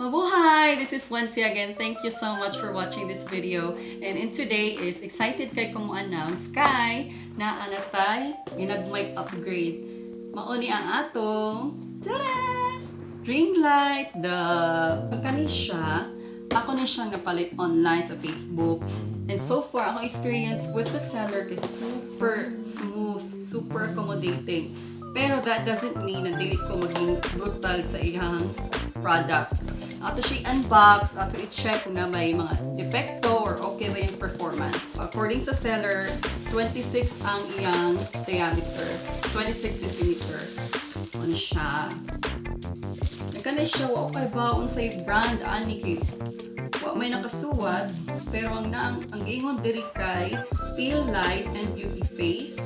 Mabuhay! This is Wency again. Thank you so much for watching this video. And in today is excited kay ko mo-announce kay naa na tay ginagmay upgrade. Mao ni ang atong, tada! Ring light, the kani siya. Ako ni siyang napalit online sa Facebook. And so far, akong experience with the seller is super smooth, super accommodating. Pero that doesn't mean na dili ko maging brutal sa iyang product. Ato siya unbox, ato i-check kung na may mga depekto or okay ba yung performance. According sa seller, 26 ang iyang diameter, 26 centimeter. Ano siya? Nagkana siya, wa kay ba unsay brand ani kay wa may nakasuwat, pero ang naang ang giingon diri kay Feel Light and Beauty Face.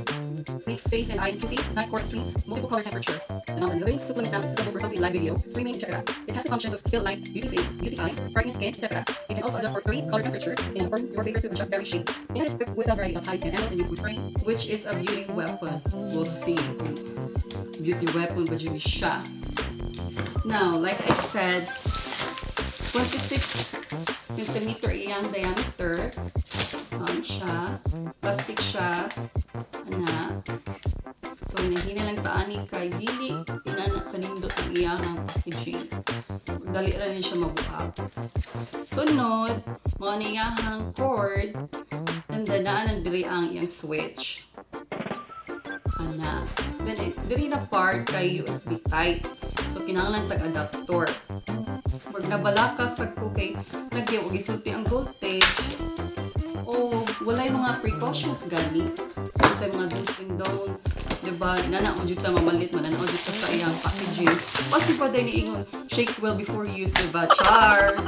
Make face and eye beauty, night core stream, multiple color temperature. And on the living supplement lamp is suitable for selfie, live video, streaming, etc. It has the functions of fill light, beauty face, beauty eye, brighten skin, etc. It can also adjust for three color temperature in according to your favorite to adjust various shades. It is equipped with a variety of heights and angles and used with frame, which is a beauty weapon. We'll see. Beauty weapon ba jud siya? Now, like I said, 26 centimeter iyang diameter. Siya. Plastic siya. Ana. So, hinahina lang taani kay dili inana kanindot ang iyang packaging. Dali ra ni siya mabuak. Sunod, mao ni iyang cord, and then naa nang diri ang iyang switch. Ana. Then, eh, diri na part kay USB type. So, kinahanglan tag adapter. Pag nabalaka sa ko kay nagyaw og gisulti ang voltage o walay mga precautions gani sa mga do's and don'ts, diba? Inana mo jud ta mamalit, mananaw jud ta sa iyang packaging. Kasi pa din ingon, "Shake well before use," diba? Char!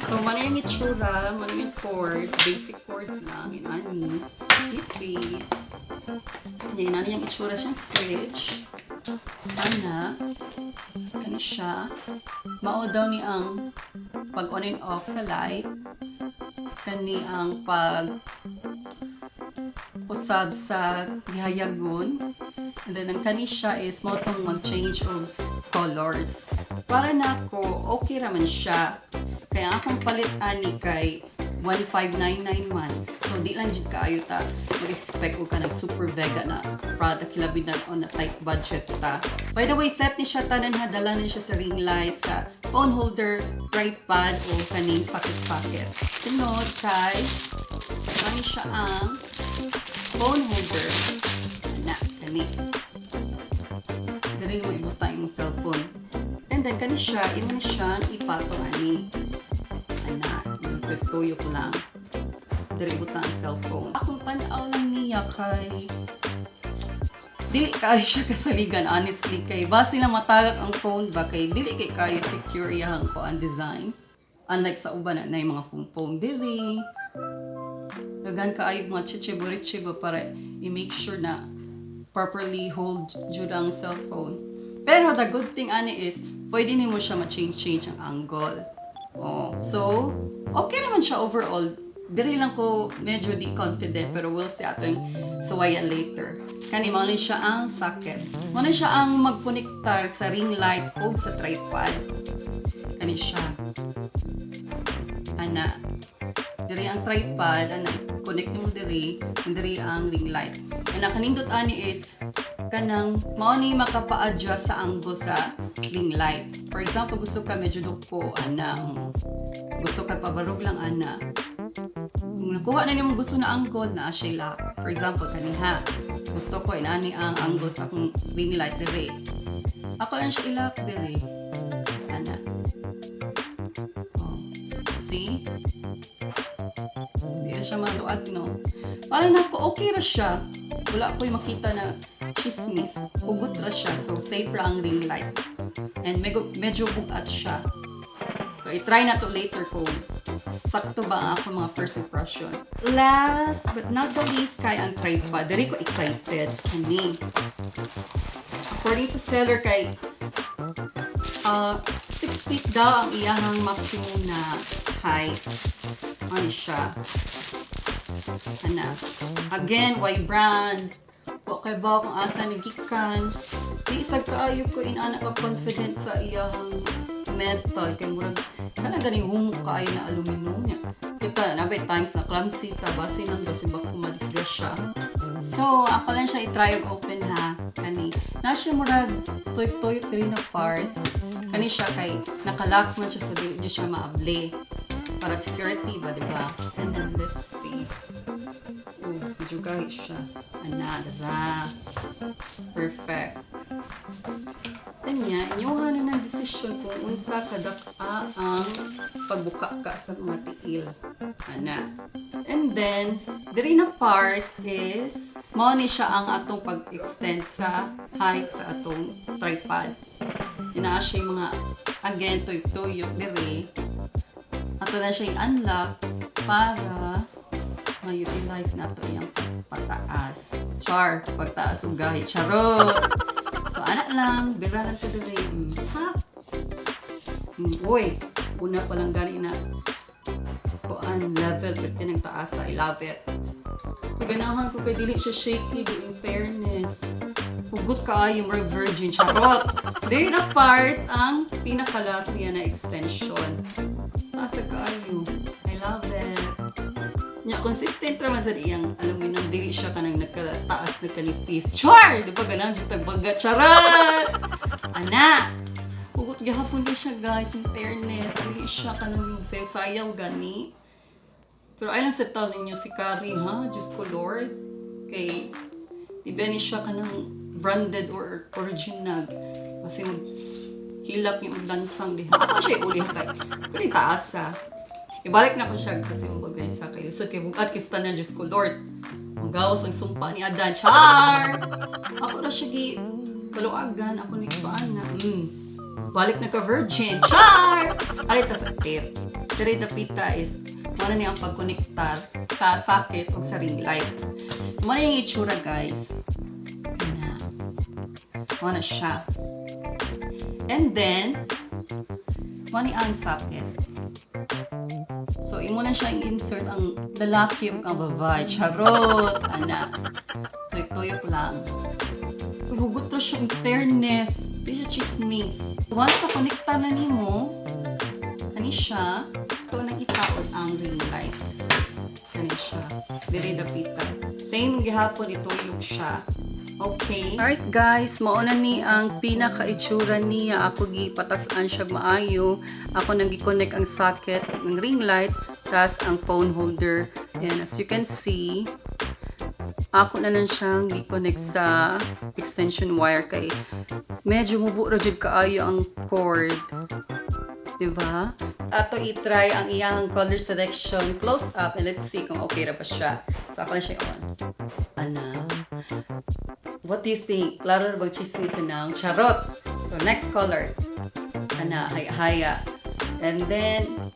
So, man yung itsura, man yung cord, basic cords lang, inani, nipis. Then, inani yung itsura siyang switch. Ana, kani siya. Mao daw ni ang pag on and off sa lights. Kani ang pag usab sa gihayagon. And then ang kani siya is mao tong mag-change of colors. Para nako, okay raman siya. Kaya akong palit ani kay 1599 man. So di lang jud kaayo ta mag-expect og kanang super vega na product, hilabi na on a tight budget ta. By the way, set ni siya tanan ha, dala ni siya sa ring light, sa phone holder, tripod o kaning sakit-sakit. Sunod kay kani siya ang phone holder. Na, kani. Dali mo ibutang imong cellphone. And then kani siya, imo ni siya ipatong ani. Ana, tuyok lang. Diri ibutang ang cellphone. Akong tan-aw lang niya kay dili kaayo siya kasaligan, honestly, kay basi lang matagak ang phone ba, kay dili kay kayo secure iyang ko ang design, unlike sa uban na nay mga phone phone diri, daghan kaayo mga chiche buriche ba para i-make sure na properly hold jud ang cellphone. Pero the good thing ani is pwede nimo siya ma-change change ang angle. Oh, so okay naman siya overall. Diri lang ko medyo di confident, pero we'll see atong suwayan later. Kani mao ni siya ang socket. Mao ni siya ang magkonektar sa ring light o sa tripod. Kani siya. Ana. Diri ang tripod, ana, connect nimo diri, and diri ang ring light. Ana, kanindot ani is kanang mao ni makapa-adjust sa angle sa ring light. For example, gusto ka medyo duko, ana. Gusto ka pabarog lang, ana. Kung nakuha na nimo gusto na angle na siya lock. For example, kaniha. Gusto ko inani ang angle sa akong ring light diri. Ako lang siya i-lock diri. Ana. Oh. See? Hindi na siya maluag, no? Para na ako, okay ra siya. Wala ko'y makita na chismis. Hugot ra siya. So, safe ra ang ring light. And medyo, medyo bugat siya. So, i-try na to later kung sakto ba ang akong mga first impression. Last but not the least kay ang tripod. Diri ko excited. Ani. According sa seller kay 6 feet daw ang iyahang maximum na height. Ano siya? Ana. Again, Y brand. Wa kay ba kung asa ni gikan. Di isag kaayo ko inana ka confident sa iyang metal kay murag kana ganing humok kaayo na aluminum niya. Kita na by times na clumsy ta, basi nang basi ba ko madisgrasya. So, ako lang siya i-try og open ha. Kani. Na siya murag tuyok-tuyok diri na part. Kani siya kay nakalock man siya, sa so di siya maabli. Para security ba, di ba? And then, let's see. Uy, medyo gahi siya. Ana, diba? Perfect. Kanya, inyuha na ng desisyon kung unsa kadak-a ang pagbuka ka sa mga tiil. Ana. And then, diri na part is, mao ni siya ang atong pag-extend sa height sa atong tripod. Inaa siya yung mga, again, tuyok-tuyok diri. Ato na siya i-unlock para ma-utilize nato yung pataas. Char, pagtaas og gahi. Charot! So, ana lang, bira lang to diri. Ha? Uy, una pa lang gani na kuan level pero ng taas. I love it. Ganahan ko kay dili siya shaky, in fairness. Hugot kaayo, more virgin. Charot! Diri na part ang pinaka-last niya na extension. Taas kaayo. I love it. Nya consistent ra man sa iyang aluminum, dili siya kanang nagkataas, nagkanipis. Char! Di ba ganahan jud tagbaga? Charot! Ana! Hugot gihapon di siya, guys, in fairness. Dili siya kanang sayaw gani. Pero ay lang sa taon ninyo si Kari, ha? Diyos ko Lord. Kay, di ba ni siya kanang branded or original? Kasi mag hilak yung lansang diha. Ako siya uli kay. Pero yung taas ha. Ibalik na ko siya kasi yung bagay sa kay lisod kay bugat kista na, Diyos ko Lord. Magawas ang sumpa ni Adan. Char! Ako na siya gi kaluagan. Ako ni paan na. Balik na ka virgin. Char! Aray ta sa tip. Diri dapita is mao na niya ang pagkonektar sa socket o sa ring light. Mao na yung itsura, guys. Na. Mao na siya. And then, mao ni ang socket. So, imo lang siya i-insert ang lalaki o ang babae. Charot! Ana. Tuyok-tuyok lang. Uy, hugot to siya in fairness. Di siya chismis. Once na konekta na nimo, kani siya, ito nang itaod ang ring light. Kani siya. Diri dapita. Same gihapon, ituyok siya. Okay. Alright guys, mao na ni ang pinaka-itsura niya. Ako gipatasan siya maayo. Ako nang gi-connect ang socket ng ring light tas ang phone holder. And as you can see, ako na lang siyang gi-connect sa extension wire kay medyo mubo ra jud kaayo ang cord. Diba? Ato i-try ang iyang color selection close up and let's see kung okay ra ba siya. So ako na siya on. Ana. What do you think? Klaro ra bang chismis na? Charot! So next color. Ana, hay haya. And then,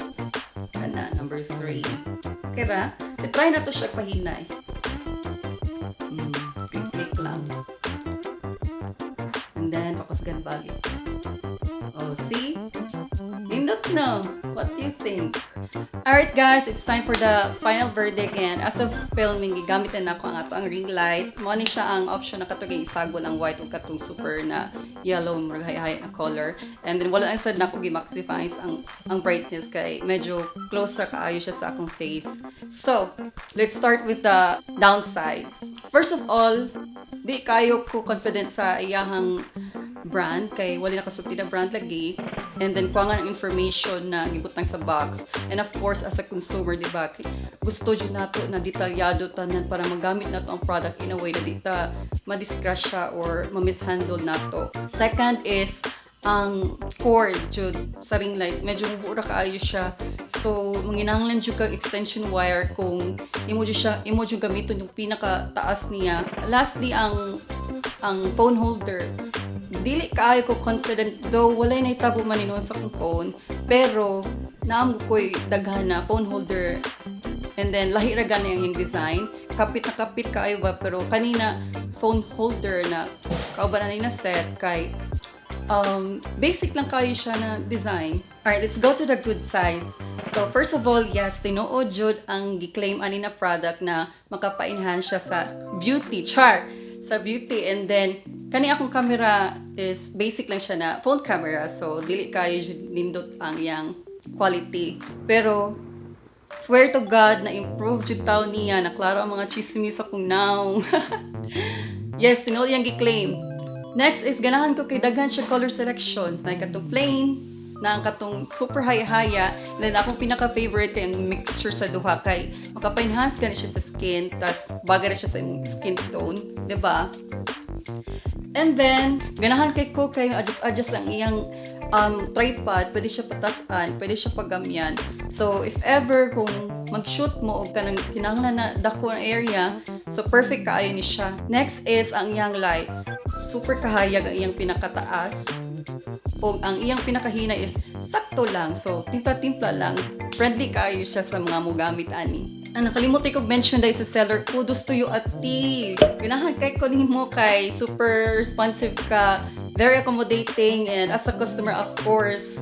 ana, number 3. Okay ra? I-try na to siya pahinay. Click, click lang. And then, pakusgan balik. Oh, see? Nindot no? What do you think? Alright guys, it's time for the final verdict, and as of filming, gigamit na nako ang ato ang ring light. Mo ni siya ang option na katong isagol ang white ug katong super na yellow, murag hay na color. And then wala ang sad nako gi-maximize ang brightness kay medyo closer kaayo siya sa akong face. So, let's start with the downsides. First of all, di kayo ko confident sa iyahang brand kay wala nakasulti na brand lagi, and then kuha nga ng information na gibutang sa box. And of course, as a consumer, di ba, gusto jud nato na detalyado tanan para magamit nato ang product in a way na di ta madisgrasya or ma-mishandle nato. Second is ang cord jud sa ring light, medyo mubo ra kaayo siya, so manginahanglan jud kag extension wire kung imo jud siya, imo jud gamiton yung pinaka taas niya. Lastly, ang phone holder, dili kaayo ko confident, though walay nahitabo man ni sa akong phone, pero naam ko'y daghan na phone holder and then lahi ra gani ang iyang design, kapit na kapit kaayo ba. Pero kanina phone holder na kauban na ni na set kay basic lang kayo siya na design. Alright, let's go to the good sides. So, first of all, yes, tinuod jud ang gi-claim ani na product na makapa-enhance siya sa beauty. Char! Sa beauty. And then, Kani akong camera is basic lang siya na phone camera, so dili kayo jud nindot ang iyang quality. Pero swear to God na improve jud taw niya, na klaro ang mga chismis akong nawong. Yes, tinuod iyang gi-claim. Next is ganahan ko kay daghan siya color selections, na katong plain, na ang katong super haya-haya, then akong pinaka-favorite kay ang mixture sa duha kay makapa-enhance gani siya sa skin, tas bagay ra siya sa imong skin tone, 'di ba? And then, ganahan kay ko kay adjust-adjust ang iyang tripod, pwede siya patasan, pwede siya pagamyan. So, if ever kung mag-shoot mo og kanang kinahanglan na dako ang area, so perfect kaayo ni siya. Next is ang iyang lights. Super kahayag ang iyang pinakataas. O ang iyang pinakahina is sakto lang. So, timpla-timpla lang. Friendly kaayo siya sa mga mugamit ani. Ang nakalimot ko mention dahil sa seller, kudos to you, ate. Ganahan kay ko nimo kay super responsive ka, very accommodating, and as a customer, of course,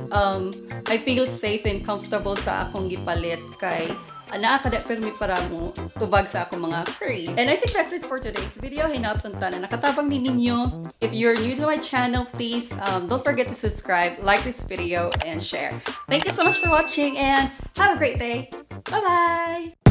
I feel safe and comfortable sa akong gipalit kay naa ka da permi para mo tubag sa akong mga queries. And I think that's it for today's video. Hinaot unta na nakatabang ni ninyo. If you're new to my channel, please don't forget to subscribe, like this video, and share. Thank you so much for watching and have a great day. Bye-bye!